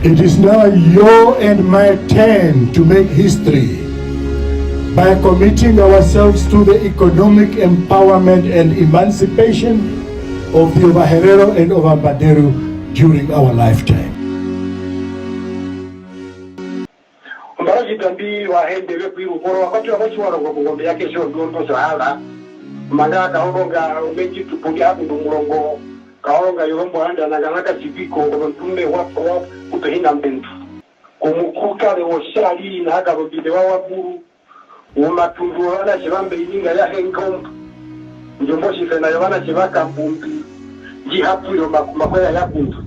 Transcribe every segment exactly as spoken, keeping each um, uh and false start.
It is now your and my turn to make history by committing ourselves to the economic empowerment and emancipation of the Ovaherero and Ovambanderu during our lifetime. Ombara Otjitambi wa hende ve kwi Rukoro wa kwatiwa motjiwarongo kongombe ya Kesho Ndondo Sahara. Manga Kaoronga omendji tupo ndi ha kundu omurongo, Kaoronga yorombo anda na ngana katjipiko, ozondume wa, wa, kupe hina mbendu. Komukukare wotjari na Karombinde wa Waburu, womatundu wovanatje va Mbeininga ya Hengombo, ndjo mbo tjifena yovanatje va Kambumbi, ndji hapwire omakumakweya ya kundu.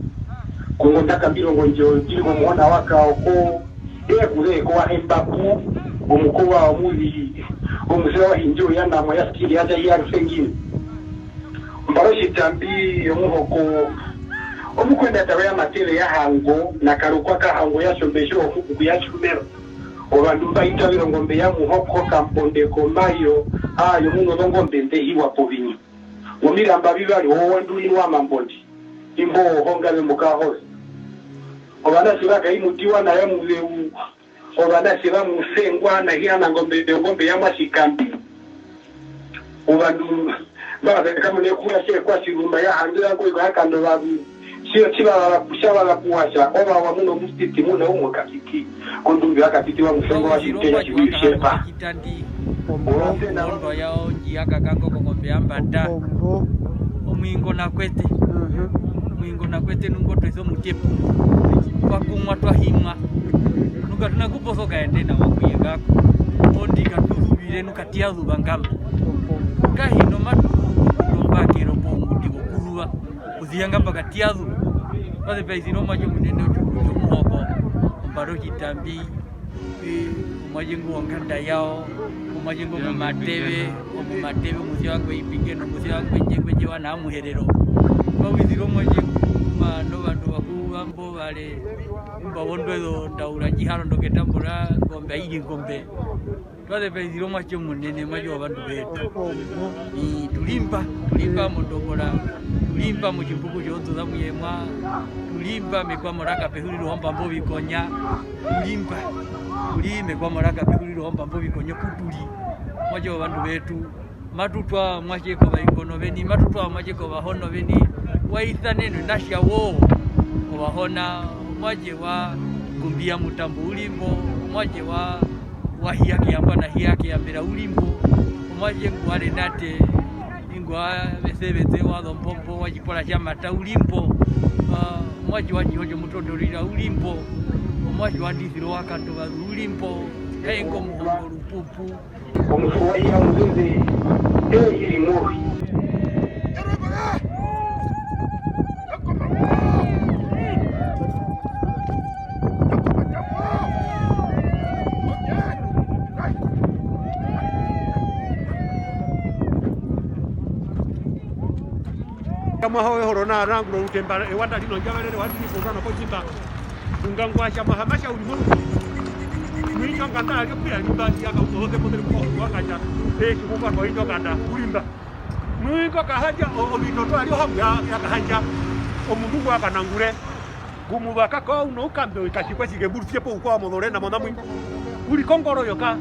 Kongonda Kambirongo ndjo ndji ri komuhona wa Kaoko, eye kuze ko wa Hembapu, omukova omuvi, omusira wa Hindjo ya Namwa ya Sikiri ya Tjahi ya Rusengini. Ombara Otjitambi yomuhoko, omukwenda tawe ya Matele ya Hango, na Karukwa ka Hango ya Tjombetjo omukuku ya Tjumero. Ovandu mba itavera ongombe ya muhoko Kambonde komayo, aayo muno zongombe nde hiwa povinyo. Momiramba vivari owo wanduriri wa Mambondi, imbo ohonga ve mukahove. Ovanatje va Kaimutiwa na ya Muzeu, ovanatje va Musengwa na hiya na ngombe, ongombe ya Mwatjikambi. Ovandu mba va sekamune kuwa tje kwa Tjirumba ya handera ko iko ya kando vavi. Tjio tjiva va, tjava va kuwa tja, ova wa muno mutiti muna umwe katiti. Kondundu ya katiti wa Musengo wa Tjitenya Tjiviyu Shepa. Ombo, ondwa yao ndji ya kakanga kongombe ya mbanda. Ombo. Omuingo na kwete. Mhm. Omuingo na kwete nungo twese omutepu. Twa kumwa twa himwa. Nunga tuna kuposa okaende nawa kuye kako. Ondi katuzuvire nuka tiazuva ngamba. Kahino matu nombakero pongundi kokuzuva. Kuzia ngamba katiazuva. Paze paizira omwatje omunene otjomuhoko. Ombara Otjitambi. Eh, omwatje ngu wonganda yao. Omwatje ngu omumateve. Omumateve omusia wangwe ipinge nomusia wangwe ndje ngwendje wana amuherero. Pawizira omwatje ngu ma novandu vakuvambo vale. Imba vondwezo ndaura ndji harondo ketambo ra ngombe airi ngombe. Twaze paizira omwatje omunene, mwatje wovandu vetu. Ii, tulimba, tulimba mondongora, tulimba motjimbuku tjoondu za Muyemwa, tulimba mekwamo ra Kapehuriro hombambo vikonya, tulimba, tuli mekwamo ra Kapehuriro hombambo vikonya, putuli, mwatje wovandu vetu, matutwa mwatje kovaingono veni, matutwa mwatje kovahono veni, waisanenwe natja wo, ovahona, mwatje wa Kumbiya Mutambo ulimbo, mwatje wa wa Hiyake yambwa na Hiyake yambera ulimbo, omwatje ngwa Renate, ingwa Vesevete wa Zombombo, wa Tjipora tja Mata ulimbo, ah, omwatje wa Tjiho tjomutondorira ulimbo, omwatje wa Ndisiro wa Kandovazu ulimbo, kaingo muhongo rupupu. Omusuko wa iya muzeze, ee iri mori. Kamwaha wehoro na rangura orutemba, ewanda rino ndjavarere wandiri kondana kotjimba. Ungangwa tja Mahamasha uri mono. Mwinyo nganda ari kuya limba ya ka utoze modere kwa kwa kanja. Eh, kuka kwa inyo nganda ulimba. Mwinyo kahanja o, ovitoto ari ohamu ya, ya kahanja. Omundu ngwa kanangure. Gumuvaka ka uno ukambe wikashikwa shike buru siepo ukwa mozorena mona mwinyo. Uri kongoro yoka.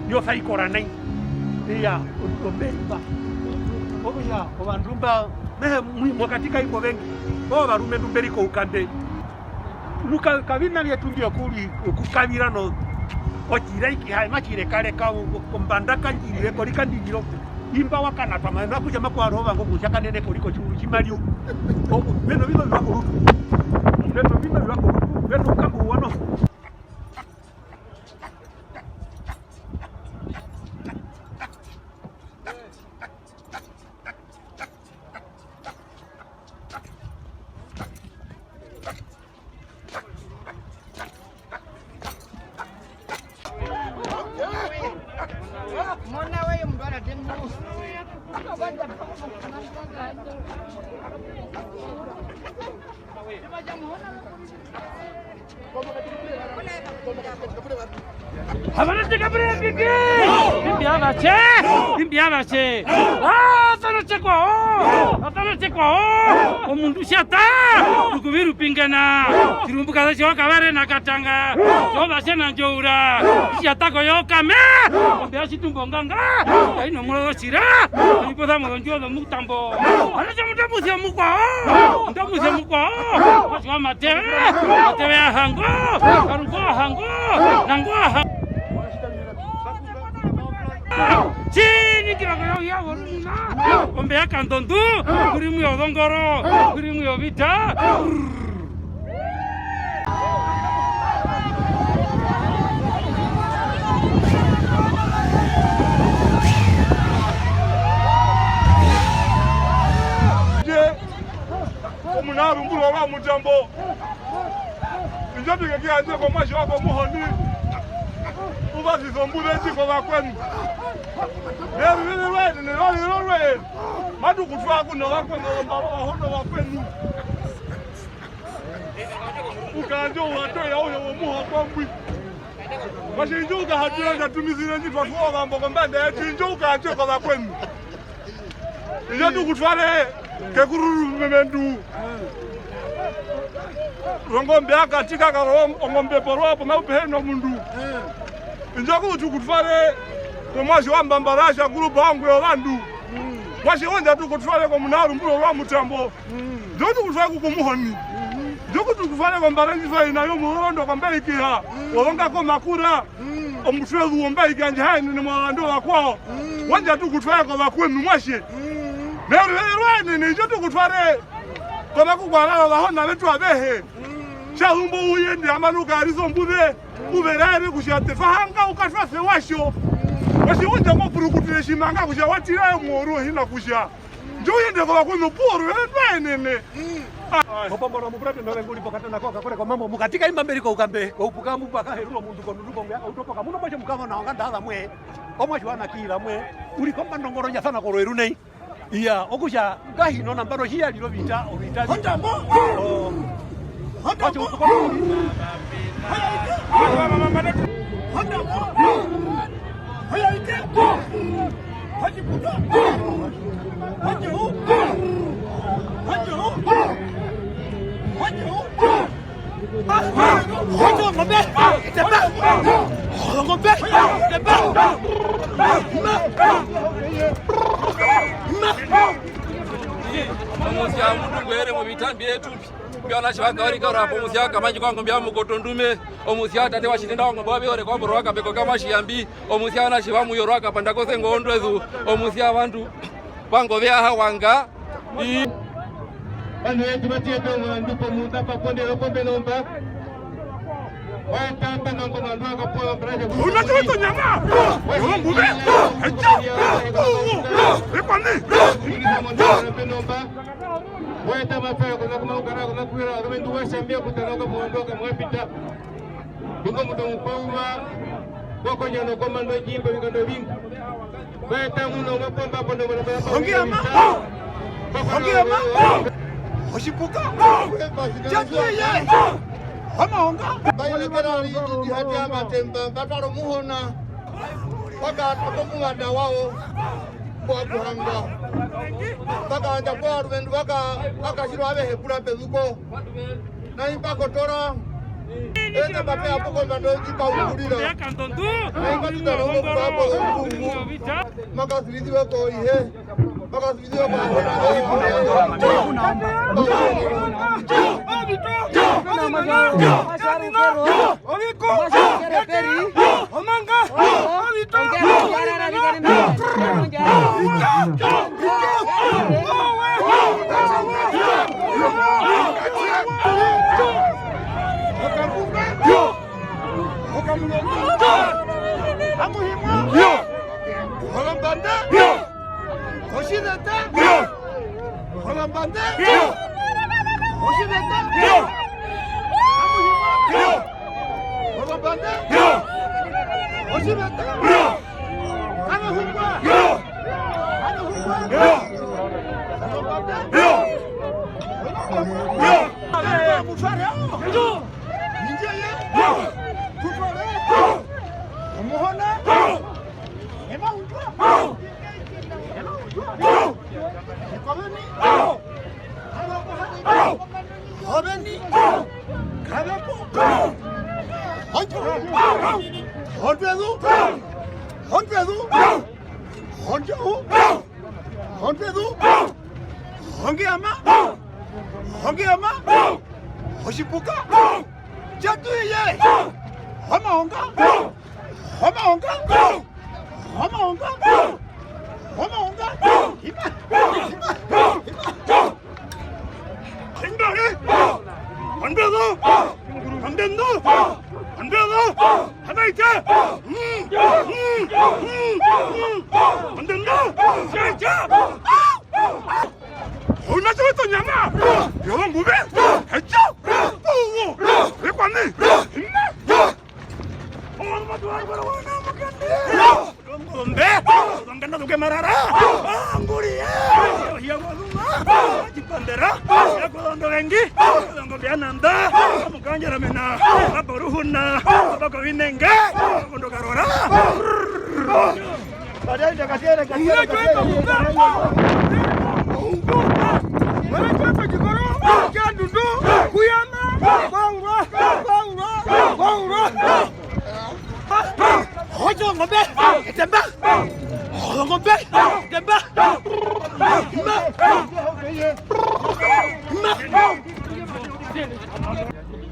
Yo saikora nai. Iya, o, o, mbemba. Oya, ovandu mba, mehe mwi, mokati kaimbo vengi. Ovarumendu mberi ko ukambe. Nuka, kavina vyetu mbyo kuri, okukavira no, otjira iki hae matjire kare ka, o, o, kombanda kandjirire kori kandjiriro. Imba wakanatwa maena kutja makwaro ovango kutja kanene kori kotjiuru tjimariu. O, o, veno vino viwa korutu. Veno vino viwa korutu. Veno ukambo uwano. Havana teka pere kiki. Imbi avache. Imbi avache. Ah, Tjekwao! Satana tjekwao! Omundu tjata! Rukuvi rupingena! Tjirumbuka za tjiwa kavere na katanga! Jehova tjena ndjoura! Tjata ko yokame! Ombe ya tjitumbo nganga! Kaino mulo zotjira! Oniposa mozondjuwo zomutambo! Ano tja mutambusi omukwao! Mutambusi omukwao! Matjiwa mateve! Mateve ya hango! Karuko hango! Nango hango! Tjiningirwa koyauya vorumuna, ombe ya kandondu, kuri mwi yozongoro, kuri mwi yovita. Omunaarumbura wa Mutambo. Indjo tjike ki yandje komuatje wako Muhoni. U vazise ombuze ndji kovakweṋu. Neruriri rweṋu, neruriri rweṋu. Matu ku twa kuno vakweṋu, ombaro vaho novakweṋu. U kayandje ouhato ya uhe womuhoko mbwi. Muatje indjo u kahatira ndja tumisire ndji twa twa ovambo kombanda yetu, indjo u kayandje kovakweṋu. Indjo tu ku tware kekururu memendu. Rongombe ya katika karo ongombe porwa pona upehe nomundu. Indjo ku tu ku tware komuatje wa Mbambara tja kurupa ongwe yovandu. Muatje wondja tu ku tware komunaarumbura wa Mutambo. Indjo tu ku tware ku ku Muhoni. Indjo ku tu ku tware kombara ndji twa ina yomuhorondo kombaikiha. Ovonga komakura. Omutwe zuwo mbaiki yandje haenene mwa vandu vakwao. Wandja tu ku tware kovakweṋu muatje. Neruveze rwaenene indjo tu ku tware kovakukwara ovahona vetu avehe. Tjazumbo uyende amanuka arisa ombuze. Uveraere kutja te vahanga u katwase watjo. Muatje wandja mo purukutire tjimanga kutja wa tira emuoru ohina kutja. Ndjo uyende kovakweṋu opuwo ruveze rwaenene. Kopombono mupurate nove nguri pokatena ko kakore komambo mukati kaimba mberi koukambe koupuka mupaka heruro mundu konundu konge akautopoka muno mwatje mukavo nao nganda aza mwe. Omwatje wanakira mwe. Uri kombanda ongoro ndjasana korweru nei. Iya, okutja ngahino nambano hiya liro vita ovita. Hondambo. Hondambo. Hondambo. Omusi a mundu ngwere movitambi etu. Mbi ovanatje va Kaorika ora hapo, omusi a Kamanji kwa Ngombe ya Mukoto Ndume, omusi a tate wa Tjitenda wa Ngombe wa Vihore kwa Mboro wa Kapeko Kamatjiyambi, omusi a ovanatje va Muyorwa Kapanda kosengo ondwezu, omusi a vandu va Ngove ya Hawanga. I- Vanhu vetu va tiyete ovandu pomunda pa pondero pombe nomba. Wa tamba na ngoma ndwa ka poa brother. Una tu tu nyama. Yo mbume. Echa. Ekwani. Ingisa mondero pe nomba. Weta mapaya kuna kuma ukara kuna kuira, kuna ndu washambia kutana kwa mwondo kwa mwapita. Nduko muto mukwauma, kwa konya no komando jimbo, vikando vingi. Weta muno mapomba pondo mwana mwana. Hongi ama. Hongi ama. Oshipuka. Chatuye. Hama honga. Baile kera ri, ri, ri hati amatemba, mbataro muhona. Waka tokomuvanda wao. Kwa kuhanga. Vaka anja kwa ruvendu vaka, vaka shiro ave hepura pezuko. Na imba kotora. Ene mbape apuko mbando ipa ukurira. Na imba tuta rongo kwa hapo. Maka sirizi wako ihe. Maka sirizi wako. Omanga. Okamuhimwa. Olombanda. Otjiveta. Yo. Otjiveta. Yo. Amuhimwa. Yo. Olombanda. Yo. Otjiveta. Yo. Amuhimwa. Yo. Amuhimwa. Yo. Olombanda. Yo. Yo. Mutware. Yo. Tutware. Yo. Omuhona. Yo. Emaundwa. Yo. Emaundwa. Yo. Oveni. Kavepo. Ondjo. Ondwezu. Ondwezu. Ondjo. Ondwezu. Ongeyama. Ongeyama. Otjipuka. Tjatu iye. Omaonga. Omaonga! Omaonga! Omaonga! Hima! Hima! Hima! Hima! Ondwezu! Ondwezu! Ondwezu! Hamaita! Mm! Mm! Mm! Mm! Ondwezu! Hamaita! Ouna tjo wetu nyama. Yolonguve. Hecho. Uwo. Ekwani. Ina. Ongombe. Ongombe ndoke marara. Anguri. Ya kwa luma. Chipandera. Ya kwa londo vengi. Ongombe ananda. Mukanjera mena. Abaruhuna. Abako vinenge. Kondo karora.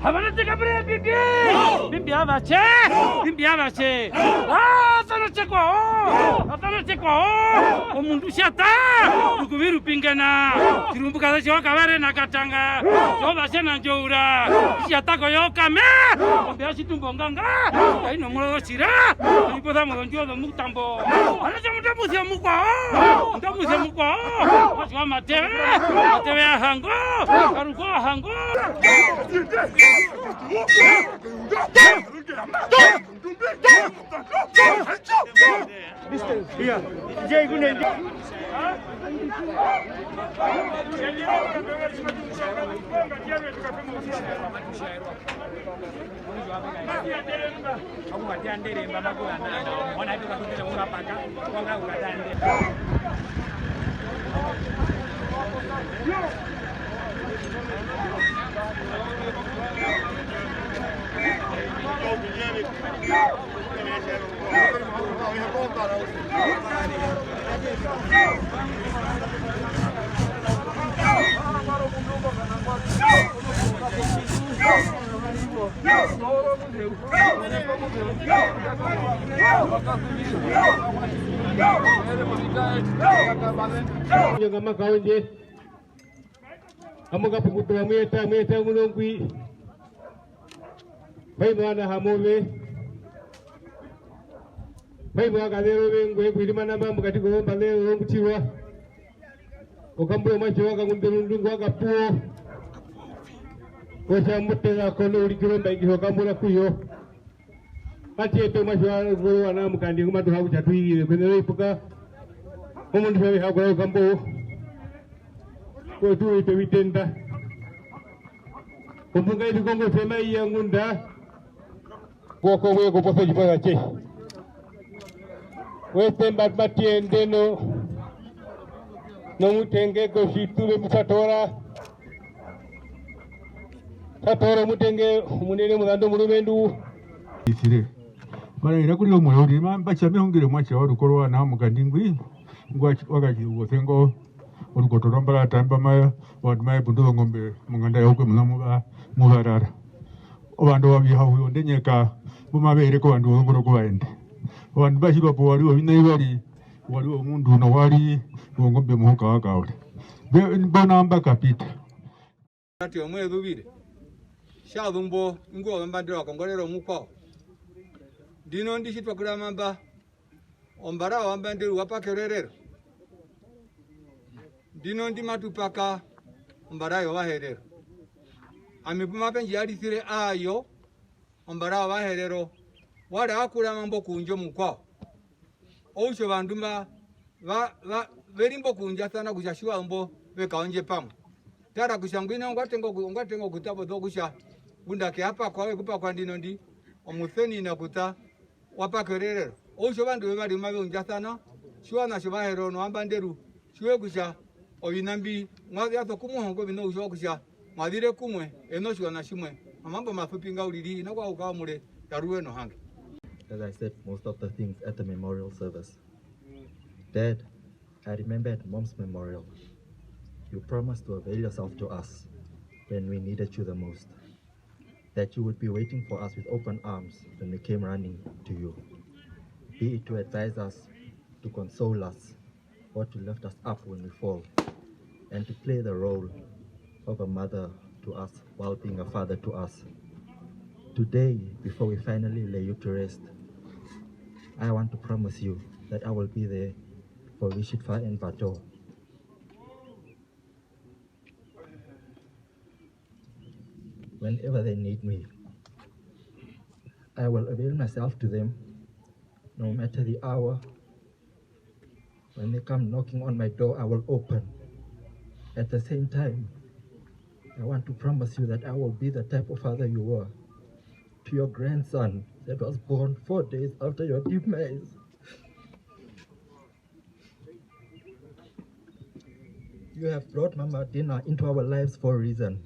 Havana teka pura ya bibi. Bibi avatje. Bibi avatje. Ah, sana tjekwa, oh. Sana tjekwa, oh. Omundu tjata. Ukuviru pingena. Tirumbuka za tjiwa kavare na katanga. Tjova tjena njoura. Tjata ko yokame. Ombe ya tjitumbo nganga. Kaino mulo tjira. Ipo za mulo njozo mutambo. Ana tja mutambusi omukwao. Mutambusi omukwao. Watjiwa mateve. Mateve ya hango. Karuko wa hango. Nyanga makaonje. Amukapukuta, muyeta, muyeta muno ngwi. Mbaimwana hamove. Mbaimwa kazero vengwe, kwirima namba mukati kovomba lero romutirwa. Okambura mwatje waka ngundero ndungu waka puo. Kosha mutera kono ulikiro mbaingi okambura kuyo. Matiete mwatje wa, wa, wana mukandi ngumatuha kutja tuirire, kwene roipuka. Omundu tjave hakura okambo. Kwetu wite vitenda. Ombunga iri kongo sema iya ngunda. Kuoko kwe kuposa tjiposa tje. Wetemba matiende no. Nomutenge kotjituve mutatoora. Tatoora omutenge omunene muzandu omurumendu. Isire. Mara ira kuri omwe uri, ma, mbatja mehungire mwatja wa rukoro wa na mukandi ngwi. Ngwa, wakatji uvosengo. Orukoto rwa mbara tamba maya, ovandu mave pundu ozongombe monganda yahukwe muna muva-, muvarara. Ovandu ovaviha huyo ndenyeka, mbu mave ere kovandu vozongoro kuvaende. Ovandu mba tjirwa po wari ovina vivari, wari omundu nowari ongombe muhuka wa kaore. Mbe-, mbona mba kapita. Ati omweze uvire. Tja zu mbo, ingwi wOvambanderu wa kongorera omukwao. Ndino ndi tji twa kurama mba, ombara wOvambanderu wa pakerwa erero. Ndino ndi matu paka ombara yOvaherero. Ami pu mape ndji yarisire aayo, ombara yOvaherero, wari a kurama mbo kuundja omukwao. Okutja ovandu mba, va, va, ve ri mbo okuundjasana kutja tjiwa mbo ve kaondje pamwe. Tara kutja ngwina ongwa tenga oku-, ongwa tenga okuta po kutja ngunda ke ya pakwa, we kupakwa ndino ndi, omusenina okuta wa pakerwa erero. Okutja ovandu vevari mave undjasana, tjiwana tjOvaherero nOvambanderu, tjiwe kutja Oviṋa mbi mwa vyaza okumuhonga oviṋa ouwa kutja mwa zire kumwe, ene otjiwaṋa tjimwe. Omambo masupi nga uriri, hi na kuhauka omure, taruwe nohange. As I said, most of the things at the memorial service. Dad, I remember at Mom's memorial, you promised to avail yourself to us when we needed you the most. That you would be waiting for us with open arms when we came running to you, be it to advise us, to console us, or to lift us up when we fall, and to play the role of a mother to us while being a father to us. Today, before we finally lay you to rest, I want to promise you that I will be there for Richard Fa and Vato. Whenever they need me, I will avail myself to them, no matter the hour. When they come knocking on my door, I will open. At the same time, I want to promise you that I will be the type of father you were to your grandson that was born four days after your demise. You have brought Mama Dina into our lives for a reason.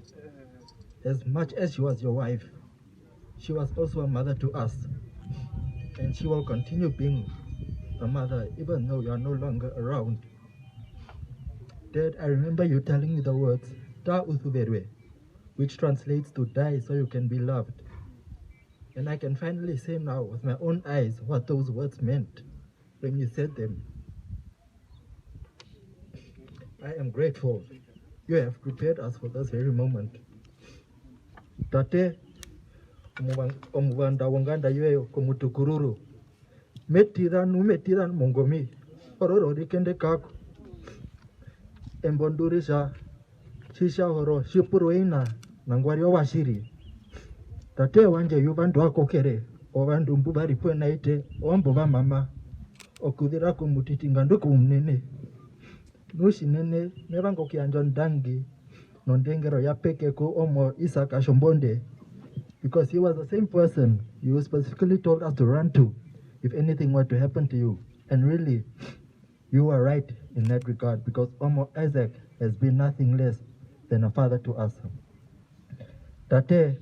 As much as she was your wife, she was also a mother to us. And she will continue being a mother even though you are no longer around. Dad, I remember you telling me the words, "Ta u suverwe," which translates to "die so you can be loved." And I can finally say now with my own eyes what those words meant when you said them. I am grateful. You have prepared us for this very moment. Tate, omuva-, omuvanda wonganda yoye komutukururu. Me tira nu, me tira mongomi. Ororo rikende kako. Embo ndurisha. Tji tja horo, tji purwa ina, nangwari ovatjiri. Tate wandje eyuva ndi wa kokere, ovandu mbu va ri pwena ite, oombo va mama. Okuzira komutiti nga ndu komunene. Nu tjinene, me vanga okuyandja ondangi nondengero yapeke ku omo Isak Tjombonde, because he was the same person you specifically told us to run to if anything were to happen to you. And really, you are right in that regard, because Omo Isaac has been nothing less than a father to us. Tate,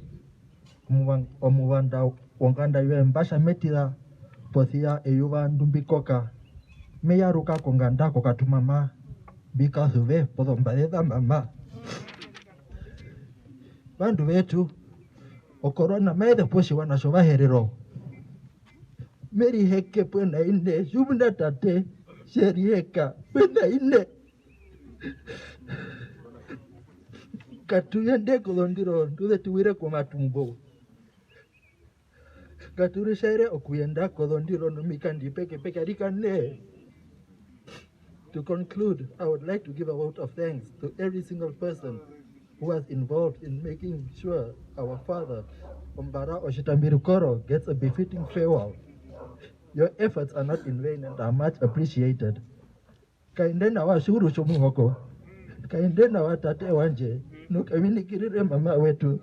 omuva-, omuvanda wonganda yoye mba tja me tira posi ya eyuva ndu mbi koka, me yaruka konganda kokatumama, mbi kasuve pozombaze za mama. Vandu vetu, okorona mai ze potjiwaṋa tjOvaherero. Me riheke pwena ine, tjimuna tate, tje riheka pwena ine. Ngatu yende kozondiro, ndu ze tu wire komatumbo. Ngatu ritjaere okuyenda kozondiro nomikandi pekepeke, arikana. To conclude, I would like to give a vote of thanks to every single person who was involved in making sure our father, Ombara Otjitambi Rukoro, gets a befitting farewell. Your efforts are not in vain and are much appreciated. Kaende nawa, tjiuru tjomuhoko. Kaende nawa, tate wandje. Nu ka minikirire mama wetu.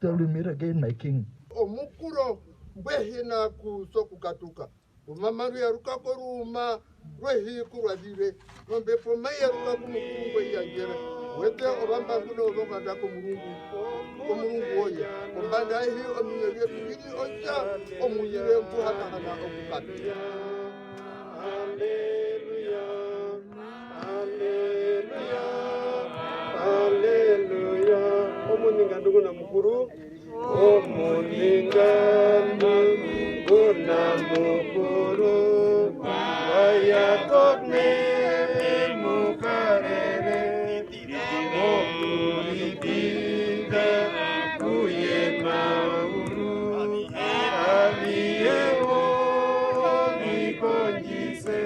Till we meet again, my king. Omukuro mbwe hi na kusokukatuka. Omama ru yaruka koruuma rwehi ku rwa zire, nombepo mai yaruka ku Mukuru ngwe i yandjere. Wete ovambangu novonganda komurungu, komurungu woye. Kombanda yehi ominyo vyetu vi ri otja omuzire mbu ha kahana okukata. Aleluya, aleluya, aleluya. Omuningandu ngu na Mukuru. Omuningandu ngu na Mukuru, wa Jakob ne mu karere, mokuripinda ku ye mauru, avihe wo vi kondjise.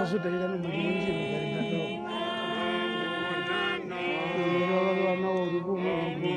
Asuta ira no muri munji mu kari ndato. Ira wa wa na wa rubu mu rubu.